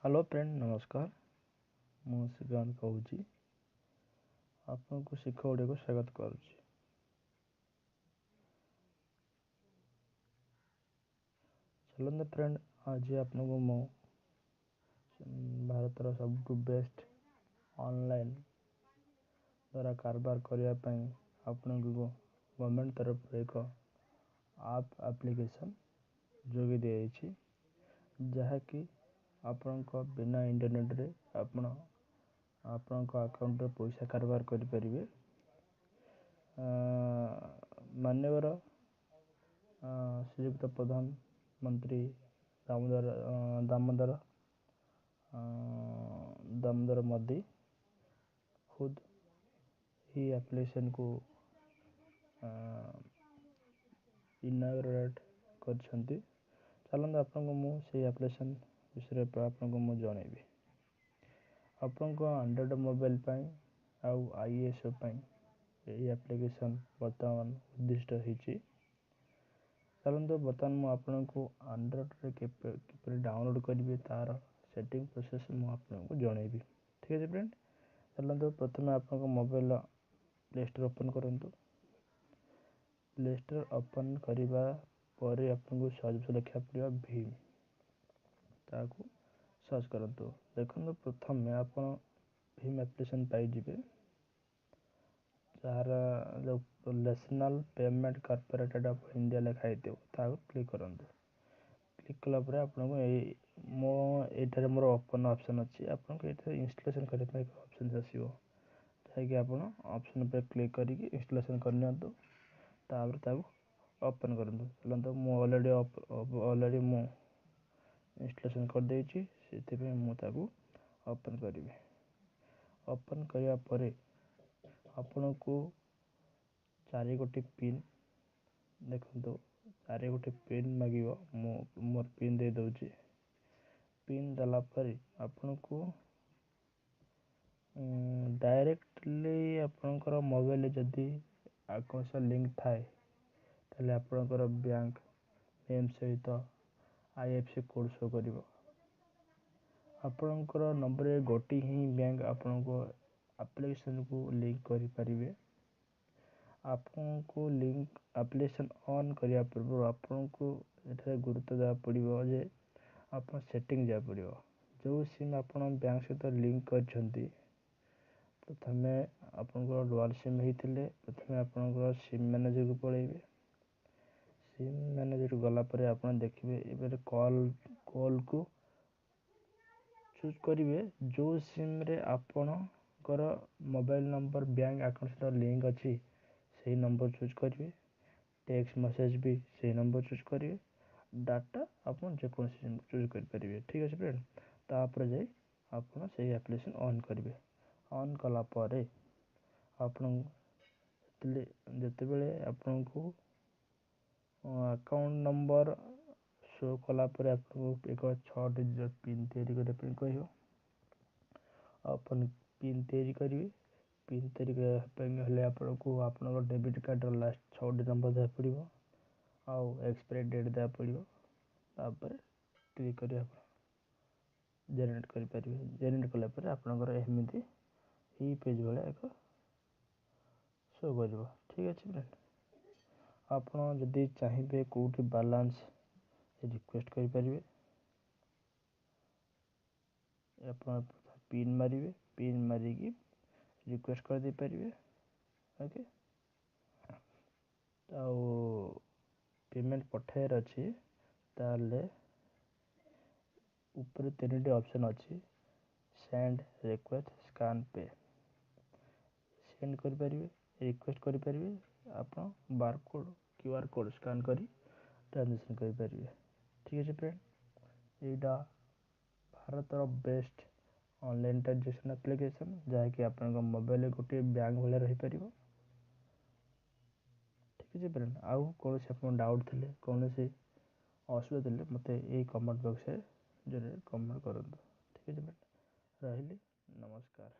Hello friend, ନମସ୍କାର। ମୁଁ ଶ୍ରୀକାନ୍ତ କହୁଛି, ଆପଣଙ୍କୁ ଶିଖ ଓଡ଼ିଆକୁ ସ୍ୱାଗତ କରୁଛି। ଚାଲନ୍ତୁ ଫ୍ରେଣ୍ଡ, ଆଜି ଆପଣଙ୍କୁ ମୁଁ ଭାରତର ସବୁଠୁ ବେଷ୍ଟ ଅନଲାଇନ୍ ଦ୍ୱାରା କାରବାର କରିବା ପାଇଁ ଆପଣଙ୍କୁ ଗଭର୍ଣ୍ଣମେଣ୍ଟ ତରଫରୁ ଏକ ଆପ୍ ଆପ୍ଲିକେସନ୍ ଯୋଗାଇ ଦିଆଯାଇଛି, ଯାହାକି ଆପଣଙ୍କ ବିନା ଇଣ୍ଟରନେଟ୍ରେ ଆପଣ ଆପଣଙ୍କ ଆକାଉଣ୍ଟରେ ପଇସା କାରବାର କରିପାରିବେ। ମାନ୍ୟବର ଶ୍ରୀଯୁକ୍ତ ପ୍ରଧାନମନ୍ତ୍ରୀ ଦାମୋଦର ଦାମୋଦର ଦାମୋଦର ମୋଦି ଖୁଦ୍ ଏହି ଆପ୍ଲିକେସନ୍କୁ ଇନାଗୁରେଟ୍ କରିଛନ୍ତି। ଚାଲନ୍ତୁ, ଆପଣଙ୍କୁ ମୁଁ ସେଇ ଆପ୍ଲିକେସନ୍ ବିଷୟରେ ଆପଣଙ୍କୁ ମୁଁ ଜଣାଇବି। ଆପଣଙ୍କ ଆଣ୍ଡ୍ରଏଡ଼୍ ମୋବାଇଲ୍ ପାଇଁ ଆଉ ଆଇଓଏସ୍ ପାଇଁ ଏହି ଆପ୍ଲିକେସନ୍ ବର୍ତ୍ତମାନ ଉଦ୍ଦିଷ୍ଟ ହେଇଛି। ଚାଲନ୍ତୁ, ବର୍ତ୍ତମାନ ମୁଁ ଆପଣଙ୍କୁ ଆଣ୍ଡ୍ରଏଡ଼୍ରେ କିପରି ଡାଉନଲୋଡ଼୍ କରିବେ ତା'ର ସେଟିଂ ପ୍ରୋସେସ୍ ମୁଁ ଆପଣଙ୍କୁ ଜଣାଇବି। ଠିକ୍ ଅଛି ଫ୍ରେଣ୍ଡ, ଚାଲନ୍ତୁ। ପ୍ରଥମେ ଆପଣଙ୍କ ମୋବାଇଲ୍ ପ୍ଲେ ଷ୍ଟୋର୍ ଓପନ୍ କରନ୍ତୁ। ପ୍ଲେ ଷ୍ଟୋର୍ ଓପନ୍ କରିବା ପରେ ଆପଣଙ୍କୁ ସର୍ଚ୍ଚ ଲେଖିବାକୁ ପଡ଼ିବ ଭୀମ୍। ତାକୁ ସର୍ଚ୍ଚ କରନ୍ତୁ। ଦେଖନ୍ତୁ, ପ୍ରଥମେ ଆପଣ ଭୀମ୍ ଆପ୍ଲିକେସନ୍ ପାଇଯିବେ, ଯାହାର ଯେଉଁ national payment corporated of India ଲେଖା ହେଇଥିବ, ତାହାକୁ କ୍ଲିକ୍ କରନ୍ତୁ। କ୍ଲିକ୍ କଲା ପରେ ଆପଣଙ୍କୁ ଏଇ ମୋ ଏଇଠାରେ ମୋର ଓପନ୍ ଅପସନ୍ ଅଛି। ଆପଣଙ୍କୁ ଏଇଠାରେ ଇନଷ୍ଟଲେସନ୍ କରିବା ପାଇଁ ଏକ ଅପସନ୍ ଆସିବ, ଯାହାକି ଆପଣ ଅପସନ୍ ଉପରେ କ୍ଲିକ୍ କରିକି ଇନଷ୍ଟଲେସନ୍ କରିନିଅନ୍ତୁ। ତାପରେ ତାକୁ ଓପନ୍ କରନ୍ତୁ। ଚାଲନ୍ତୁ, ମୁଁ ଅଲରେଡ଼ି ମୁଁ ଇନଷ୍ଟଲେସନ୍ କରିଦେଇଛି, ସେଥିପାଇଁ ମୁଁ ତାକୁ ଓପନ୍ କରିବି। ଓପନ୍ କରିବା ପରେ ଆପଣଙ୍କୁ ଚାରି ଗୋଟି ପିନ୍, ଦେଖନ୍ତୁ, ଚାରି ଗୋଟି ପିନ୍ ମାଗିବ। ମୁଁ ମୋର ପିନ୍ ଦେଇଦେଉଛି। ପିନ୍ ଦେଲା ପରେ ଆପଣଙ୍କୁ ଡାଇରେକ୍ଟଲି ଆପଣଙ୍କର ମୋବାଇଲରେ ଯଦି ଆକାଉଣ୍ଟ ସହ ଲିଙ୍କ ଥାଏ, ତାହେଲେ ଆପଣଙ୍କର ବ୍ୟାଙ୍କ ନେମ୍ ସହିତ ଆଇଏଫ୍ଏସସି କୋଡ଼୍ ଶୋ କରିବ। ଆପଣଙ୍କର ନମ୍ବରରେ ଗୋଟିଏ ହିଁ ବ୍ୟାଙ୍କ ଆପଣଙ୍କ ଆପ୍ଲିକେସନ୍କୁ ଲିଙ୍କ କରିପାରିବେ। ଆପଣଙ୍କୁ ଲିଙ୍କ ଆପ୍ଲିକେସନ୍ ଅନ୍ କରିବା ପୂର୍ବରୁ ଆପଣଙ୍କୁ ଏଠାରେ ଗୁରୁତ୍ୱ ଦେବାକୁ ପଡ଼ିବ ଯେ ଆପଣ ସେଟିଂ ଯିବାକୁ ପଡ଼ିବ। ଯେଉଁ ସିମ୍ ଆପଣ ବ୍ୟାଙ୍କ ସହିତ ଲିଙ୍କ କରିଛନ୍ତି, ପ୍ରଥମେ ଆପଣଙ୍କର ଡୁଆଲ୍ ସିମ୍ ହେଇଥିଲେ ପ୍ରଥମେ ଆପଣଙ୍କର ସିମ୍ ମ୍ୟାନେଜର୍କୁ ପଳାଇବେ। ସିମ୍ ମ୍ୟାନେଜର୍କୁ ଗଲା ପରେ ଆପଣ ଦେଖିବେ, ଏବେ କଲ୍କୁ ଚୁଜ୍ କରିବେ। ଯେଉଁ ସିମ୍ରେ ଆପଣଙ୍କର ମୋବାଇଲ୍ ନମ୍ବର ବ୍ୟାଙ୍କ ଆକାଉଣ୍ଟ ସହିତ ଲିଙ୍କ ଅଛି, ସେଇ ନମ୍ବର ଚୁଜ୍ କରିବେ। ଟେକ୍ସଟ ମେସେଜ୍ ବି ସେଇ ନମ୍ବର ଚୁଜ୍ କରିବେ। ଡାଟା ଆପଣ ଯେକୌଣସି ସିମ୍ ଚୁଜ୍ କରିପାରିବେ। ଠିକ୍ ଅଛି ଫ୍ରେଣ୍ଡ, ତାପରେ ଯାଇ ଆପଣ ସେଇ ଆପ୍ଲିକେସନ୍ ଅନ୍ କରିବେ। ଅନ୍ କଲା ପରେ ଆପଣ ଯେତେବେଳେ ଆପଣଙ୍କୁ ଆକାଉଣ୍ଟ ନମ୍ବର ଶୋ କଲା ପରେ ଆପଣଙ୍କୁ ଏକ 6 ଡିଜିଟ୍ ପିନ୍ ତିଆରି କରିବା ପାଇଁ କହିବ। ଆପଣ ପିନ୍ ତିଆରି କରିବେ। ପିନ୍ ତିଆରି କରିବା ପାଇଁ ହେଲେ ଆପଣଙ୍କୁ ଆପଣଙ୍କ ଡେବିଟ୍ କାର୍ଡ଼ର ଲାଷ୍ଟ 6ଟି ନମ୍ବର ଦେବାକୁ ପଡ଼ିବ ଆଉ ଏକ୍ସପାୟରି ଡେଟ୍ ଦେବାକୁ ପଡ଼ିବ। ତାପରେ କ୍ଲିକ୍ କରି ଆପଣ ଜେନେରେଟ୍ କରିପାରିବେ। ଜେନେରେଟ୍ କଲା ପରେ ଆପଣଙ୍କର ଏମିତି ଏଇ ପେଜ୍ ଭଳିଆ ଏକ ଶୋ କରିବ। ଠିକ୍ ଅଛି ଫ୍ରେଣ୍ଡ, ଆପଣ ଯଦି ଚାହିଁବେ କେଉଁଠି ବାଲାନ୍ସ ରିକ୍ୱେଷ୍ଟ କରିପାରିବେ। ଆପଣ ପିନ୍ ମାରିବେ, ପିନ୍ ମାରିକି ରିକ୍ୱେଷ୍ଟ କରିଦେଇପାରିବେ। ଓକେ, ଆଉ ପେମେଣ୍ଟ ପଠାଇବାର ଅଛି, ତାହେଲେ ଉପରେ 3ଟି ଅପସନ୍ ଅଛି, send, request, scan pay. Send କରିପାରିବେ, ରିକ୍ୱେଷ୍ଟ କରିପାରିବେ, ଆପଣ ବାରକୋଡ଼୍ କ୍ୟୁଆର୍ କୋଡ଼୍ ସ୍କାନ୍ କରି ଟ୍ରାଞ୍ଜାକ୍ସନ୍ କରିପାରିବେ। ଠିକ୍ ଅଛି ଫ୍ରେଣ୍ଡ, ଏଇଟା ଭାରତର ବେଷ୍ଟ ଅନଲାଇନ୍ ଟ୍ରାଞ୍ଜାକ୍ସନ୍ ଆପ୍ଲିକେସନ୍, ଯାହାକି ଆପଣଙ୍କ ମୋବାଇଲରେ ଗୋଟିଏ ବ୍ୟାଙ୍କ ଭଳିଆ ରହିପାରିବ। ଠିକ୍ ଅଛି ଫ୍ରେଣ୍ଡ, ଆଉ କୌଣସି ଆପଣ ଡାଉଟ୍ ଥିଲେ, କୌଣସି ଅସୁବିଧା ଥିଲେ, ମୋତେ ଏଇ କମେଣ୍ଟ ବକ୍ସରେ ଜରୁର କମେଣ୍ଟ କରନ୍ତୁ। ଠିକ୍ ଅଛି ଫ୍ରେଣ୍ଡ, ରହିଲି, ନମସ୍କାର।